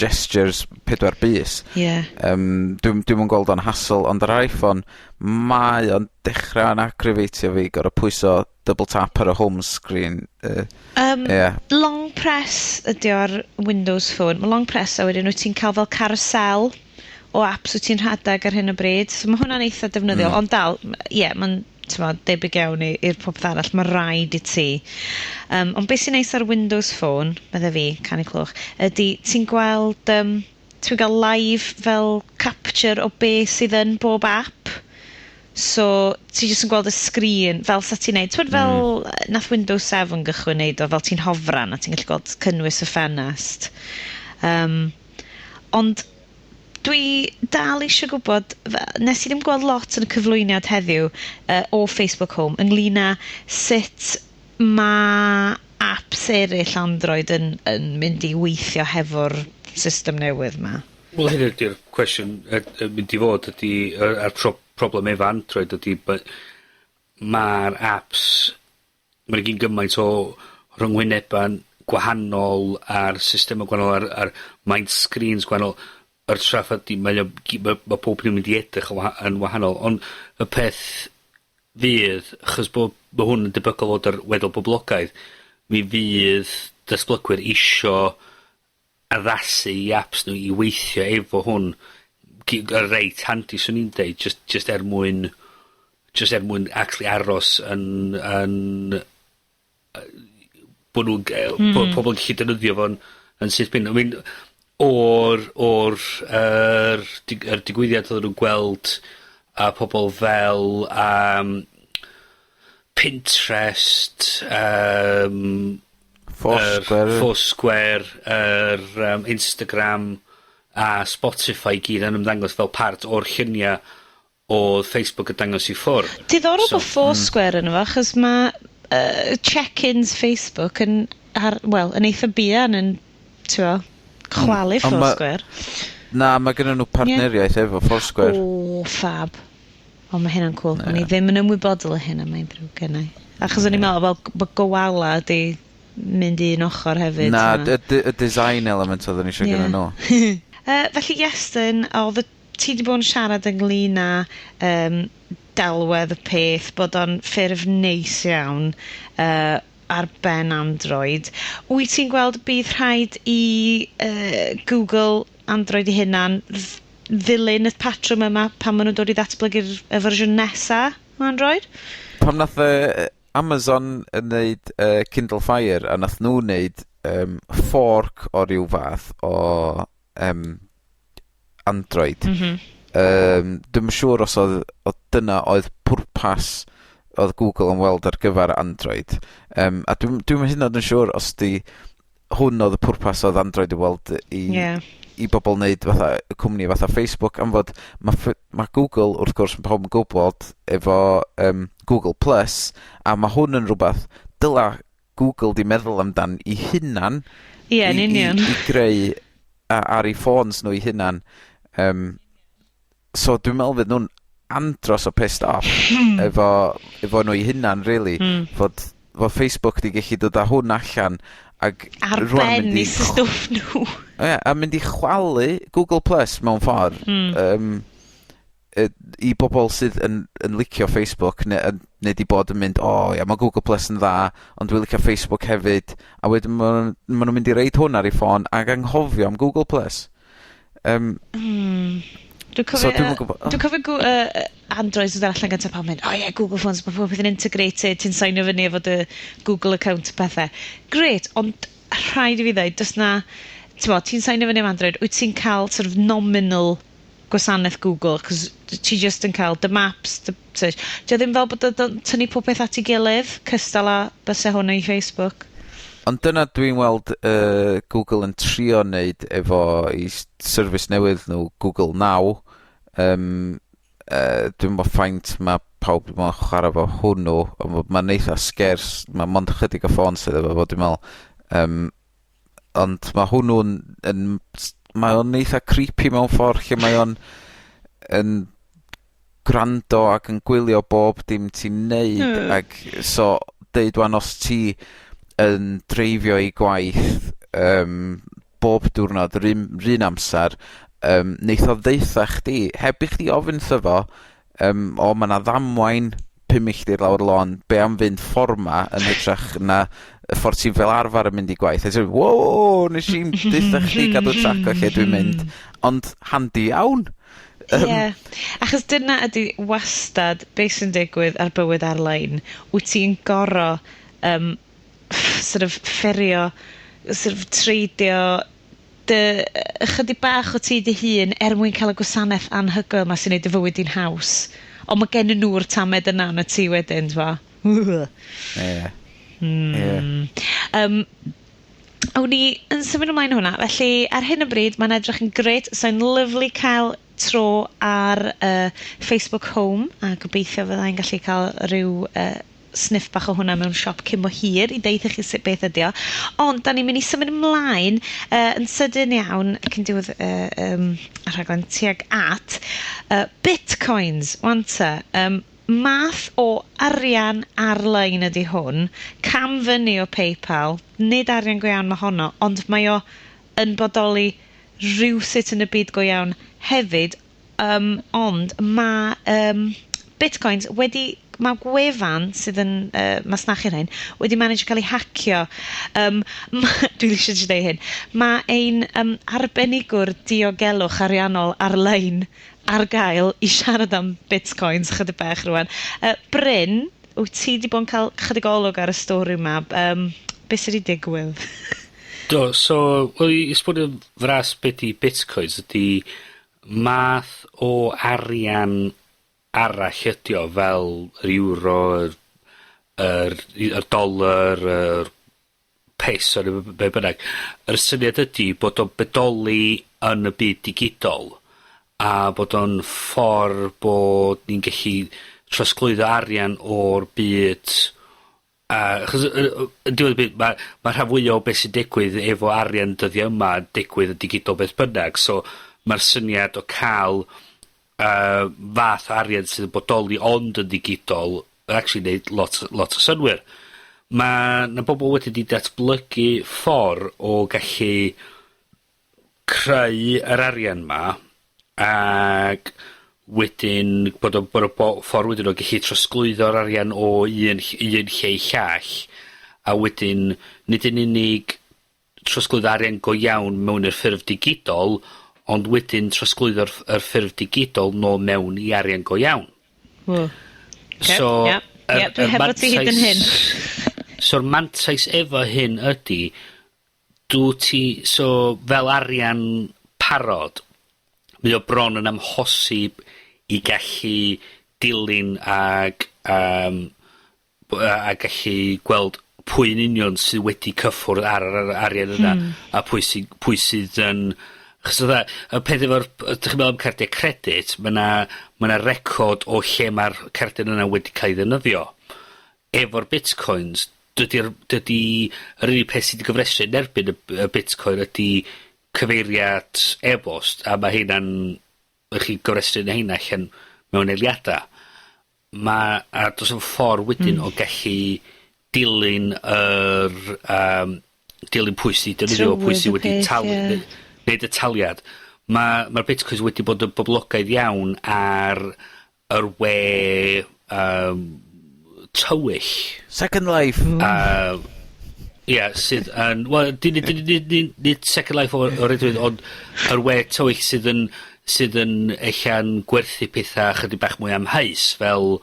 gestures pedwar bys. Dwi'm yn gweld o'n hassle, ond ar iPhone mae o'n dechra yn aggravatio fi gor'o' pwyso double tap ar y home screen. Ie. Long press ydi o ar Windows Phone. Ma' long press a wedyn wyt ti'n cael fel carousel o apps wyt ti'n rhedeg ar hyn o bryd. So ma' hwnna'n eitha defnyddiol, ond dal, ie, ma'n, t'mod, debyg iawn i'r popeth arall, ma' raid i ti. Ond beth sy'n neis ar Windows Phone, medde fi, canu clwch, ydi ti'n gweld, ti'n gael live fel capture o be sydd yn bob app. So, ti jyst yn gweld y sgrin fel sa ti'n neud. T'mod fel nath Windows 7 gychwyn neud o, fel ti'n hofran a ti'n gallu gweld cynnwys y ffenest. Ond dwi dal eisiau gwybod, nes i ddim gweld lot yn y cyflwyniad heddiw o Facebook Home ynglyn â sut ma' apps eraill Android yn mynd i weithio hefo'r system newydd 'ma. Wel, hyn ydi'r cwestiwn mynd i fod ydi, a'r problem efo Android ydi ma'r apps, ma' 'na gyn gymaint o rhyngwyneban gwahanol a'r systema gwahanol a'r maint screens gwahanol. Yr traffath ydi mae o ma' pob yn mynd i edrych yn wahanol, ond y peth fydd, achos bo' hwn yn debygol fod ar weddol boblogaidd, mi fydd datblygwyr isio addasu i apps nhw i weithio efo hwn yn reit handi, swn i'n deud, just er mwyn actually aros yn bo' nhw'n bo' pobol yn gallu defnyddio fo'n yn syth bin. I mean, o'r, yr yr digwyddiad oedden nhw'n gweld a pobol fel, Pinterest, Foursquare. Foursquare, yr, Instagram a Spotify gyd yn ymddangos fel part o'r llunia oedd Facebook yn dangos i ffwrdd. Diddorol So, bod Foursquare yn efo, achos ma' check-ins Facebook yn, ar, well, yn eitha buan yn, t'mo', chwalu Ond ma' Foursquare. Na, ma' gynnon nhw partneriaeth efo Foursquare. O, fab. O, ma' hynna'n cool. O'n i ddim yn ymwybodol o hynna, mae'n ddrwg gennai. Achos o'n i'n meddwl fel bod Gowalla 'di mynd un ochr hefyd, Na, t'mo'. y design element oedden ni eisiau gynnon nhw. Felly, Iestyn, oedd y ti 'di bod yn siarad ynglyn â delwedd y peth, bod o'n ffurf neis iawn ar ben Android. Wyt ti'n gweld bydd rhaid i Google Android eu hunan ddilyn y patrwm yma pan maen nhw'n dod i ddatblygu'r y fersiwn nesa o Android? Pam nath Amazon yn neud Kindle Fire a nath nhw neud fork o ryw fath o Android. Dwi'm yn siŵr os oedd dyna oedd pwrpas oedd Google yn weld ar gyfer Android. A dwi'm hyd yn oed yn siŵr os di hwn oedd y pwrpas oedd Android i weld i bobl wneud fatha y cwmni fatha Facebook, am fod ma' Google, wrth gwrs, ma' pawb yn gwybod efo Google Plus, a ma' hwn yn rhywbeth dyla Google 'di meddwl amdan 'i hunan Ie, yn union. i greu ar 'u ffôns nhw 'u hunan. Yym, so dwi'n me'wl fydd nw'n andros o pissed off efo efo nhw 'u hunan rili. Fod fod Facebook 'di gellu dod â hwn allan ag... Ar rŵan ben mynd i stwff nhw. Ie, a mynd i chwalu Google Plus mewn ffor. Yym yy i bobol sydd yn yn licio Facebook ne' yn ne' 'di bod yn mynd o ia ma' Google Plus yn dda, ond dwi licio Facebook hefyd, a wedyn ma' nw'n ma' nw'n mynd i roid hwn ar 'u ffôn ag anghofio am Google Plus. Yym. Dwi'n cofio... So dwi'm yn gwbo. Dwi'n cofio gw- yy Androids yn dod allan gyntaf pawb mynd, oh yeah, Google Phones, ma' pob peth yn integrated, ti'n signio fyny efo dy Google account a pethe. Grêt, ond rhaid i fi ddeud, does 'na, t'mod, ti'n signio fyny am Android, wyt ti'n cael sort of nominal gwasanaeth Google, 'chos ti jyst yn cael dy maps, dy search. 'Di o ddim fel bod o tynnu popeth at 'i gilydd, cystal â byse hwn i Facebook. Ond dyna dwi'n weld yy Google yn trio neud efo 'i service newydd nw, Google Now. Yym dwi'm 'bo' faint ma' pawb 'di bo' yn chwara 'fo hwnnw, ond ma'n eitha scarce, ma' mond ychydig o ffôn sydd efo fo dwi me'wl. Yym, ond ma' hwnnw'n yn mae o'n eitha creepy mewn ffor lle mae o'n yn gwrando ac yn gwylio bob dim ti'n neud... Ag so deud 'wan os ti yn dreifio i gwaith yym bob diwrnod yr un 'run amsar, yym neith o ddeutha chdi heb i chdi ofyn 'tho fo, yym o ma' 'na ddamwain pum milltir lawr y lôn, be' am fynd ffor 'ma yn hytrach na y ffor ti fel arfar yn mynd i gwaith, a ti myn' whoa nesh i'm deutha chdi gadw trac o lle dwi'n mynd, ond handi iawn. Yym. Ie, achos dyna ydi wastad beth sy'n digwydd ar bywyd ar-lein. Wyt ti'n goro yym, sort of fferio, sort of treidio dy ychydig bach o ti dy hun er mwyn cael y gwasanaeth anhygoel 'ma sy'n neud dy fywyd di'n haws. Ond ma' gennyn nhw'r tamed yna arnat ti wedyn, t'mo'. Ie. Ie. Yym, awn ni yn symud ymlaen o hwnna. Felly, ar hyn o bryd, mae'n edrych yn grêt. So'n lyfli cael tro ar Facebook Home, a gobeithio fyddai'n gallu cael rhyw sniff bach o hwnna mewn siop cyn bo hir i deud i chi sut beth ydi o. Ond, da ni'n mynd i symud ymlaen yn sydyn iawn cyn diwedd y rhaglen tuag at Bitcoins. Wan te, math o arian ar-lein ydi hwn, cam fyny o PayPal, nid arian go iawn mae honno, ond mae o yn bodoli rywsut yn y byd go iawn hefyd, ond ma' Bitcoins wedi, ma' gwefan sydd yn masnachu rhain wedi manage cael ei hacio. Dwi eisiau jyst deud hyn. Ma' ein arbenigwr diogelwch ariannol ar-lein ar gael i siarad am Bitcoins chydig bach rŵan. Bryn, wyt ti 'di bod yn cael chydig olwg ar y stori 'ma? Be sy 'di digwydd? Do, so, wel, i esbonio fras be' 'di Bitcoins ydi math o arian arall ydi o, fel yr euro, yr yr dollar, yr peso ne' be' bynnag. Yr syniad ydi bod o'n bodoli yn y byd digidol, a bod o'n ffor bod ni'n gellu trosglwyddo arian o'r byd, a achos yn diwedd y byd ma' rhan fwya o beth sy'n digwydd efo arian dyddia yma yn digwydd yn digidol beth bynnag, so ma'r syniad o ca'l fath o arian sydd yn bodoli ond yn digidol yn actually neud lot, lot o synnwyr. Ma' 'na bobol wedyn 'di datblygu ffor o gallu creu yr arian 'ma, ag wedyn bod o bod o ffor wedyn o gellu trosglwyddo'r arian o un lle i llall, a wedyn nid yn unig trosglwyddo arian go iawn mewn i'r ffurf digidol, ond wedyn trosglwyddo'r yr ffurf digidol nôl mewn i arian go iawn. Ww. Ocê, ia. Ia, dwi hefo ti hyd yn hyn. So'r mantais efo hyn ydi, dw ti, so fel arian parod, mae o bron yn amhosib i gallu dilyn ag a gallu gweld pwy yn union sydd wedi cyffwrdd ar yr arian yna. A pwy sydd yn, achos fatha, y peth efo'r, ydych chi'n meddwl am cardiau credit, ma' 'na record o lle ma'r cardyn yna wedi cael ei ddefnyddio. Efo'r bitcoins, dydi yr unig peth sydd wedi gofrestru yn erbyn y bitcoin ydi cyfeiriad e-bost, a ma' hynna'n chi gofrestru yn heina allan mewn eiliada. Ma', a do's 'na'm ffor wedyn o gallu dilyn yr yym, dilyn pwy sy defnyddio fo, pwy sy Trywydd y wedi peth, talu ie. neud y taliad. Ma' ma'r bitcoins wedi bod yn boblogaidd iawn ar yr we tywyll. Second Life. Ie, sydd yn, wel, di nid nid nid nid Second Life o reidrwydd, ond yr we tywyll sydd yn ella'n gwerthu petha chydig bach mwy amheus, fel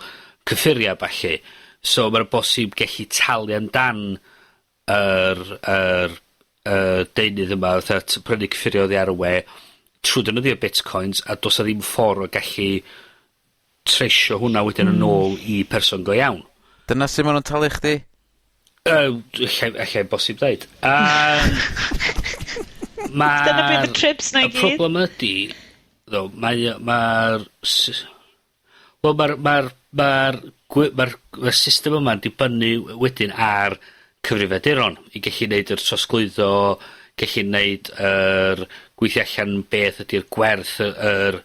cyffuria a ballu. So ma'n bosib gellu talu amdan yr yr y deunydd yma, fatha prynu cyffuria oddi ar y we trw defnyddio bitcoins, a do's 'na ddim ffor o gallu treisio hwnna wedyn yn ôl i person go iawn. Dyna sut ma' nw'n talu chdi? Ella bosib deud. Dyna beth y trips 'na i Y gyd. problem ydi, ddo, mae o, ma'r wel, ma'r ma'r ma'r gwe- ma'r ma'r system yma'n dibynnu wedyn ar cyfrifiaduron i gellu neud yr trosglwyddo, gellu neud yr gweithio allan beth ydi'r gwerth yr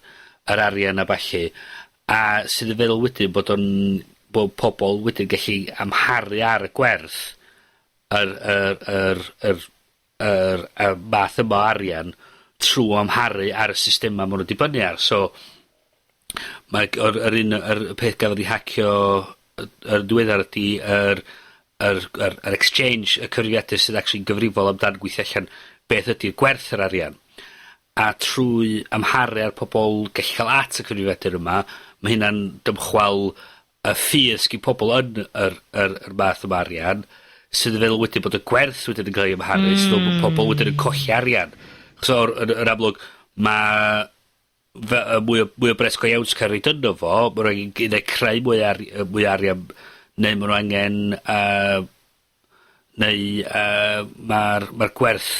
yr arian a ballu, a sydd yn feddwl wedyn bod o'n, bod pobol wedyn gellu amharu ar y gwerth yr yr yr yr yr y math yma o arian trw amharu ar y systema ma' nw dibynnu ar. So mae yr yr un yr peth gafodd 'i hacio yr diweddar ydi yr yr yr yr exchange, y cyfrifiadur sydd actually'n gyfrifol amdan gweithio allan beth ydi'r gwerth yr arian. A trwy amharu ar pobol gallu ca'l at y cyfrifiadur yma, ma' hynna'n dymchwel y ffydd sgin pobol yn yr yr yr math yma arian, sydd yn feddwl wedyn bod y gwerth wedyn yn ca'l ei amharu, sydd yn feddwl bod pobol wedyn yn colli arian. So yn amlwg, ma' mwy o bres go iawn sy'n ca'l roid yno fo, ma' raid i neu creu mwy o arian, neu ma' nw angen, neu ma'r ma'r gwerth,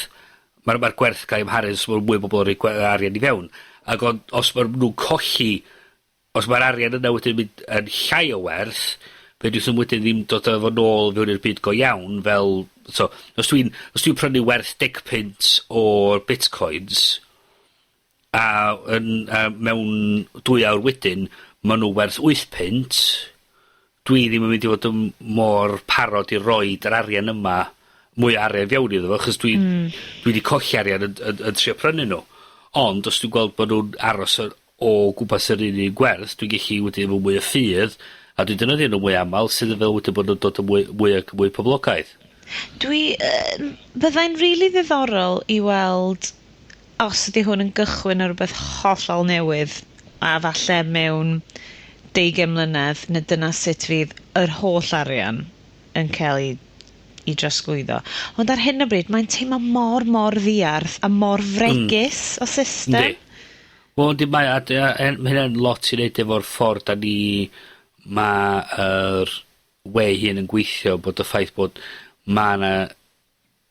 ma'r gwerth ca'l ei amharu, so ma' mwy o bobol yn rhoi arian i fewn. Ag ond, os ma' nw'n colli, os ma'r arian yna wedyn mynd yn llai o werth, fe dwi wedyn ddim dod â fo nôl fewn i'r byd go iawn, fel, so, os dwi'n prynu werth deg punt o'r bitcoins, a yn, a mewn 2 awr wedyn, ma' nw werth wyth punt, dwi ddim yn mynd i fod yn mor parod i roid yr arian yma, mwy o arian fewn iddo fo, achos dwi 'di colli arian yn trio prynu nw. Ond, os dwi'n gweld bod nw'n aros o gwmpas yr un un gwerth, dwi'n gellu wedyn efo mwy o ffydd, a dwi'n defnyddio nw mwy amal, sydd yn fel wedyn bod nw'n dod yn mwy ac mwy poblogaidd. Byddai'n rili ddiddorol i weld os ydi hwn yn gychwyn ar rywbeth hollol newydd, a falle mewn 20 mlynedd, neu dyna sut fydd yr holl arian yn cael ei drosglwyddo. Ond ar hyn o bryd, mae'n teimlo mor, mor ddiarth a mor fregus o system. Yndi. Wel, yndi, mae, a a mae hynna'n lot i neud efo'r ffordd da ni, ma' yr we hyn yn gweithio, bod y ffaith bod ma' 'na,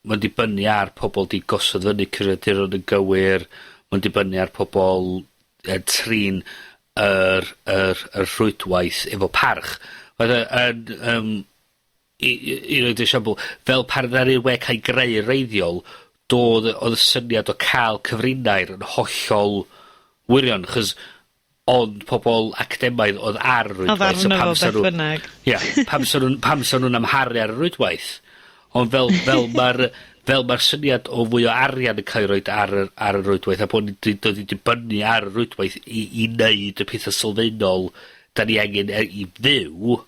ma'n dibynnu ar pobol 'di gosod fyny cyfrifiaduron yn gywir, ma'n dibynnu ar pobol yn trin yr rhwydwaith efo parch. Oedd yn, i roid esiampl, fel pan ddaru'r we cael ei greu reiddiol, do'dd oedd y syniad o ca'l cyfrinair yn hollol wirion, achos ond pobol academaidd oedd ar y Oedd rwydwaith, so arno pam fo sa beth nhw bynnag. Ie, pam sa nhw'n amharu ar y rwydwaith? Ond fel ma'r syniad o fwy o arian yn cael ei roid ar y rwydwaith, a bod ni'n dod i dibynnu ar y rwydwaith i neud y petha sylfaenol 'dan ni angen i fyw,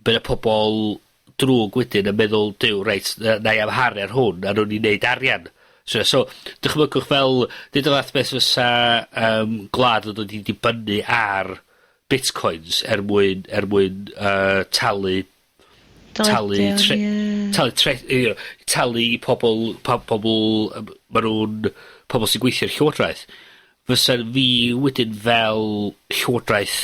by' 'na pobol drwg wedyn yn meddwl, Duw, reit, na i amharu ar hwn, a nawn ni neud arian. So, dychmygwch fel, deud o fath beth fysa, gwlad yn dod i dibynnu ar bitcoins er mwyn, talu talu Dyledion, ie. Talu tre-, talu i pobol, pobol, ma' nw'n, pobol sy'n gweithio i'r llywodraeth. Fysa fi wedyn fel llywodraeth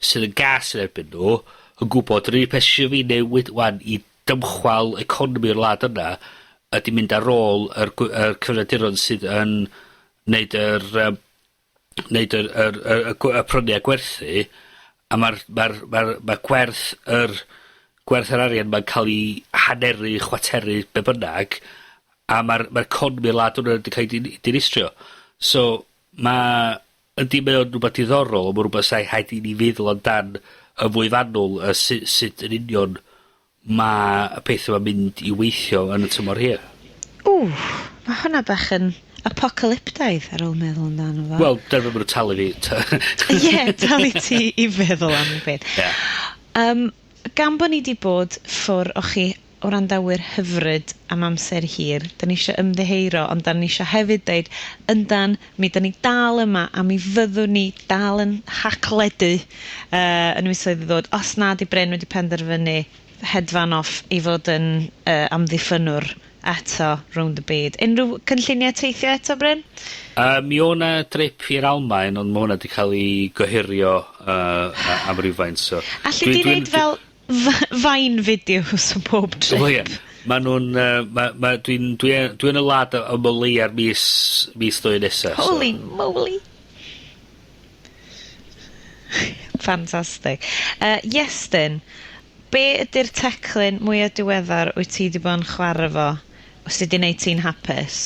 sydd yn gas yn erbyn nhw, yn gwbod yr unig peth sydd fi newid wan i dymchwel economi'r wlad yna ydi mynd ar ôl yr cyfrifiaduron sydd yn neud yr, neud yr y prynu a gwerthu, a ma' gwerth yr arian ma'n ca'l 'i haneru, chwateru, be' bynnag, a ma'r economi'r wlad hwnna 'di ca'l 'i dinistrio. So, ma' Yndi mae o'n rwbath diddorol, ond ma' rwbath 'sai rhaid i ni feddwl amdan yn fwy fanwl yy su- sut yn union ma' y peth yma'n mynd i weithio yn y tymor hir. Ww, ma' hwnna bach yn apocalyptaidd ar ôl meddwl amdano fo. Wel, dyna be' ma' nw talu fi Ie, talu ti i feddwl am y peth. Ie. Yym, gan bo' ni 'di bod ffwr' o chi wrandawyr hyfryd am amser hir, 'dan ni isio ymddiheuro, ond 'dan ni isio hefyd deud, yndan, mi 'dan ni dal yma, a mi fyddwn ni dal yn hacledu yn y misoedd i ddod, os na 'di Bryn wedi penderfynu hedfan off i fod yn amddiffynnwr eto rownd y byd. Unrhyw cynlluniau teithio eto, Bryn? Mi o' 'na drip i'r Almaen, ond ma' hwnna 'di ca'l 'i gohirio am rywfaint, so... Alli di neud fel Vine videos o pob trip? Wel ie, ma' nw'n yy ma' ma' dwi'n dwi yy dwi yn y wlad am o leia'r mis, mis ddwy nesa, so. Holy moly! Fantastic. Iestyn, be ydi'r teclyn mwya diweddar wyt ti 'di bo' yn chware fo, sy 'di neud ti'n hapus?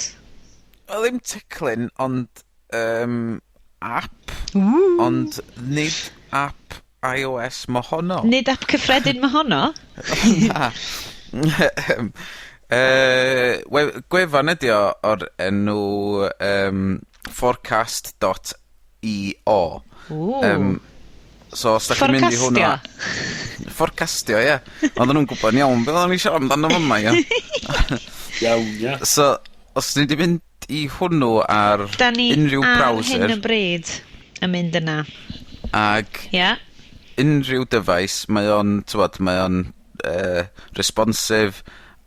Wel ddim teclyn, ond app. Ww! Ond nid app iOS mohono. Nid ap cyffredin mohono? Na. We- gwefan ydi o o'r enw yym forecast dot ee o. Ww. So os 'dach chi'n mynd i hwnna... Fforcastio. Fforcastio ie. Odden nw'n gwbod yn iawn be' oedden ni'n siarad amdano fama ia? Iawn ia. So os ni 'di mynd i hwnnw ar 'Dan ni unrhyw ar browser... hyn o bryd yn mynd yna. Ag... Ie? Unrhyw dyfais mae o'n t'mod mae o'n responsive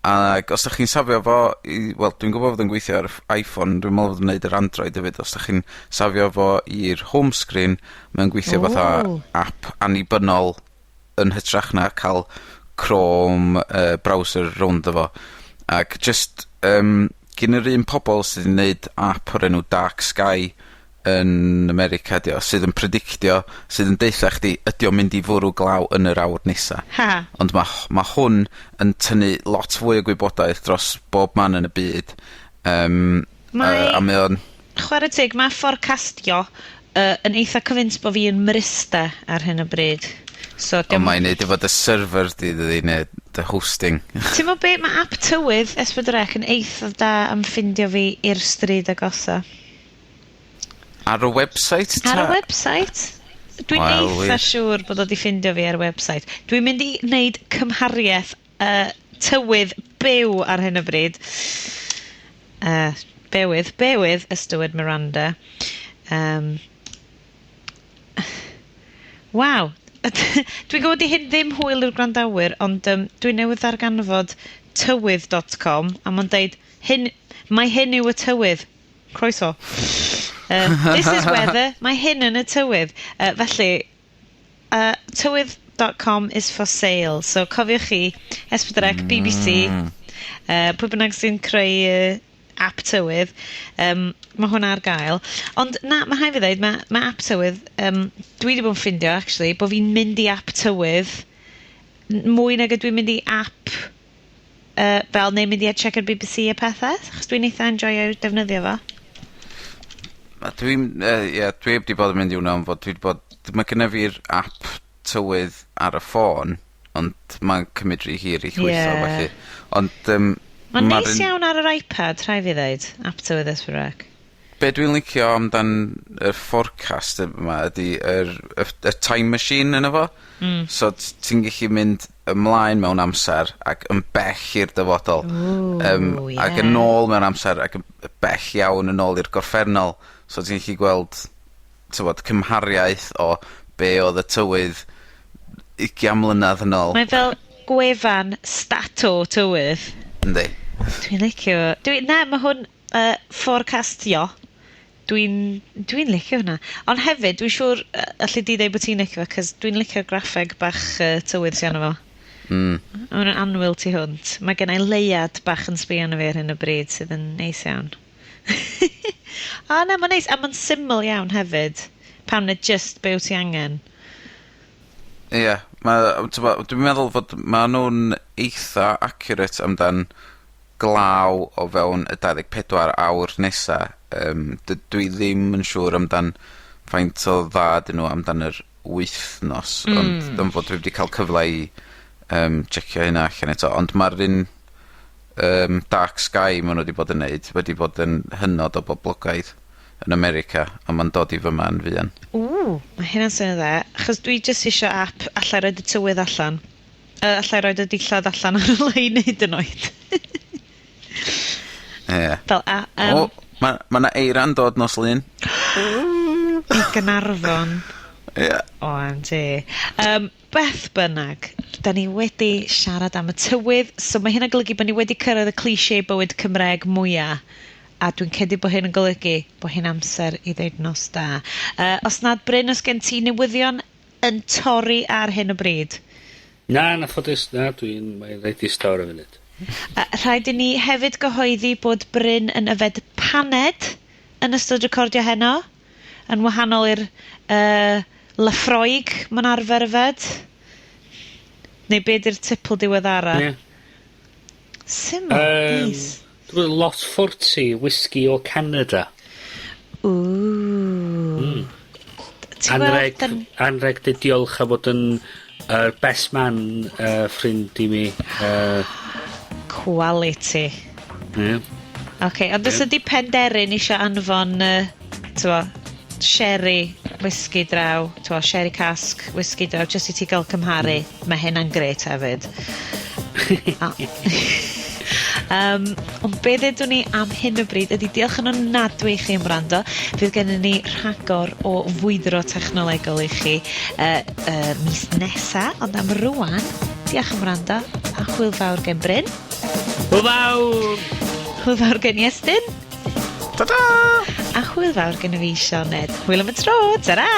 ag os 'dach chi'n safio fo i wel dwi'n gwbod fod o'n gweithio ar Iphone dwi'n me'wl fod o'n neud yr Android hefyd os 'dach chi'n safio fo i'r home screen mae o'n gweithio fatha app annibynnol yn hytrach na ca'l Chrome browser rowndo fo ac jyst gin yr un pobol sydd yn neud app o'r enw Dark Sky yn America 'di o sydd yn predictio sydd yn deutha chdi ydi o'n mynd i fwrw glaw yn yr awr nesa. Ha. Ond ma' ma' hwn yn tynnu lot fwy o gwybodaeth dros bob man yn y byd. Mae A mae o'n... Chwarae teg, ma' fforcastio yn eitha convinced bo' fi yn Mryste ar hyn o bryd. So, Ond dio'm... mae'n neud efo dy server di dydi, ne' dy hosting. Ti'n me'wl be' ma' app tywydd S4C yn eitha da am ffindio fi i'r stryd agosa. Ar y website ta? Ar y website. Dwi'n Wel, eitha wir. siŵr bod o 'di ffindio fi ar y website. Dwi'n mynd i wneud cymhariaeth tywydd byw ar hyn o bryd. Bear with, bear with, ystywyd Miranda. Waw. Dwi'n gwybod i hyn ddim hwyl i'r gwrandawyr, ond dwi newydd ddarganfod tywydd dot com, a ma'n deud, hyn, mae hyn yw y tywydd. Croeso. This is weather. Mae hyn yn y tywydd. Felly, tywydd dot com is for sale. So cofiwch chi, S4C, BBC, pwy bynnag sy'n creu app tywydd, ma' hwnna ar gael. Ond na, ma' rhaid fi ddeud, ma' app tywydd, dwi 'di bod yn ffindio, actually, bo' fi'n mynd i app tywydd mwy nag ydw i'n mynd i app fel neu mynd i edrych ar BBC a pethau, achos dwi'n eitha enjoyo defnyddio fo. Ma' dwi'n ie, dwi 'eb 'di bod yn mynd i wnna am fod dwi 'di bod, ma' gynna fi'r app tywydd ar y ffôn, ond ma'n cymryd rhy hir i llwytho felly. Ond Ma'n ma'r neis un iawn ar yr iPad, rhaid fi ddeud, app tywydd S4C. Be' dwi'n licio amdan y forecast yma ydi y time machine yno fo. So ti'n gallu mynd ymlaen mewn amser ac yn bell i'r dyfodol. Ww, Ac yn ôl mewn amser ac yn bell iawn yn ôl i'r gorffennol. So ti'n gallu gweld, t'mod, cymhariaeth o be' odd y tywydd ugian mlynadd yn ôl. Mae fel gwefan stato tywydd. Yndi. Dwi'n licio fo. Dwi, na, ma' hwn forecastio. Dwi'n licio hwnna. Ond hefyd, dwi'n siŵr alli di ddeud bod ti'n licio fo, 'cos dwi'n licio'r graffeg bach tywydd sy arno fo. Ma' hwnna'n annwyl tu hwnt. Mae gennai leuad bach yn sbio arno fi ar hyn o bryd sydd yn neis iawn. O na, ma'n neis. A ma'n syml iawn hefyd. Pam na just be wyt ti angen. Ie, ma', t'mo', dwi'n meddwl fod ma' nw'n eitha accurate amdan glaw o fewn y 24 awr nesa. Dwi ddim yn siŵr amdan faint o dda 'dyn nw amdan yr wythnos... Hmm. ...ond dwi'm fod dwi wedi ca'l cyfle i yym checio hynna allan eto, ond ma'r un yym Dark Sky ma' nw 'di bod yn neud wedi bod yn hynod o boblogaidd yn America, a ma'n dod i fyma yn fuan. Ww, ma' hynna'n swnio dda, achos dwi jyst isio app allai roid y tywydd allan. Yy allai roid y dillad allan ar y lein hyd yn oed. Ie. Fel a yym... O, ma' ma' 'na eira'n dod nos Lun. I Ganarfon. Ie. OMG. Yym, beth bynnag, 'dan ni wedi siarad am y tywydd, so ma' hynna'n golygu bo' ni wedi cyrraedd y cliché bywyd Cymreg mwya, a dwi'n credu bo' hyn yn golygu bo' hi'n amser i ddeud nos da. Yy, os nad Bryn, os gen ti newyddion yn torri ar hyn o bryd? Na, yn anffodus, na, dwi'n, mae'n reit ddistaw ar y funud. Yy, rhaid i ni hefyd gyhoeddi bod Bryn yn yfed paned yn ystod recordio heno, yn wahanol i'r yy Laphroaig ma'n arfer yfed. Neu be' 'di'r tipl diweddara? Ie. Syml, neis. Dwi'n Lot Forty whisky o Canada. Ww. Hmm. Ti'n gweld, Anreg, 'dan... anreg 'di diolch am fod yn yr best man yy ffrind i mi yy. Quality. Ie. Oce, ond os ydi Penderyn isio anfon yy t'mo' sherry whisky draw, t'mo' sherry cask whisky draw, jyst i ti ga'l cymharu, ma' hynna'n grêt hefyd. A Yym, ond be' ddedwn ni am hyn o bryd ydi diolch yn ofnadwy i chi am wrando. Fydd gennyn ni rhagor o fwydro technolegol i chi yy y mis nesa, ond am rŵan, diolch am wrando, a hwyl fawr gen Bryn. Hwyl fawr! Hwyl fawr gen Iestyn. Tata! A hwyl fawr gen i fi, Sioned. Hwyl am y tro, tara!